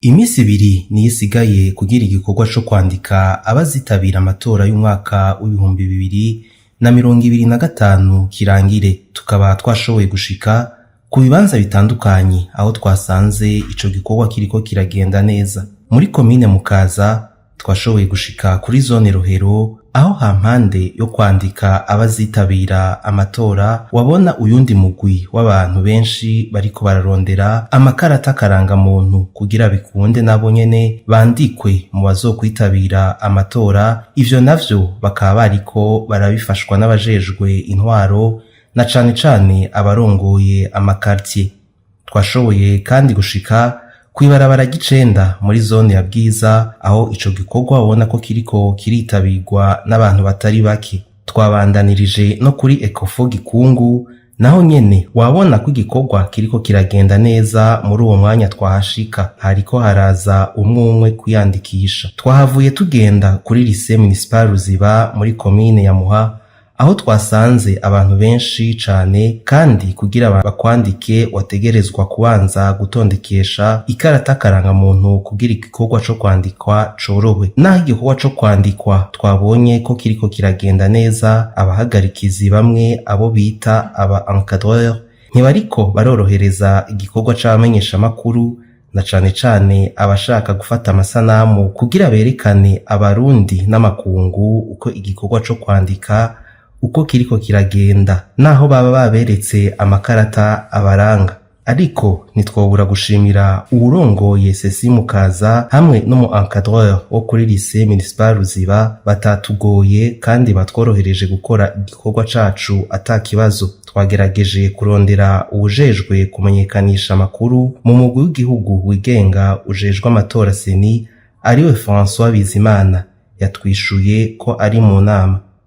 Imisi ibiri niyo isigaye kugira igikorwa co kwandika abazitabira amatora y'umwaka w'2025 kirangire. Tukaba twashoboye gushika ku bibanza bitandukanye aho twasanze ico gikorwa kiriko kiragenda neza. Muri komine Mukaza twashoboye gushika kuri zone Rohero, aho hampande yo kwandika abazitabira amatora wabona uyundi mugwi w'abantu benshi bariko bararondera amakarata karangamuntu kugira bikunde nabo nyene bandikwe mu bazokwitabira amatora. Ivyo navyo bakaba bariko barabifashwa n'abajejwe intwaro na cane cane abarongoye amakartier. Twashoboye kandi gushika kw'ibarabara ry'icenda muri zone ya Bwiza, aho ico gikorwa ubona ko kiriko kiritabirwa n'abantu batari bake. Twabandanirije no kuri Ecofo Gikungu, naho nyene wabona ko igikorwa kiriko kiragenda neza. Muri uwo mwanya twahashika hariko haraza umwe umwe kwiyandikisha. Twahavuye tugenda kuri Lycée Municipal Ruziba muri komine ya Muha, aho twasanze abantu benshi cane, kandi kugira bakwandike wategerezwa kubanza gutondekesha ikarata karangamuntu kugira igikorwa co kwandikwa corohe. Naho igikorwa co kwandikwa twabonye ko kiriko kiragenda neza, abahagarikizi bamwe, abo bita aba encadreur, ntibariko barorohereza igikorwa c'abamenyeshamakuru na cane cane abashaka gufata amasanamu kugira berekane Abarundi n'amakungu uko igikorwa co kwandika uko kiriko kiragenda, naho baba baberetse amakarata abaranga. Ariko ntitwobura gushimira uwurongoye Sesi Mukaza hamwe n'umu encadreur wo kuri Lycée Municipal Ruziba batatugoye kandi batworohereje gukora igikorwa cacu ata kibazo. Twagerageje kurondera uwujejwe kumenyekanisha amakuru mu mugwi w'igihugu wigenga ujejwe amatora CENI, ariwe François Bizimana, yatwishuye ko ari mu nama.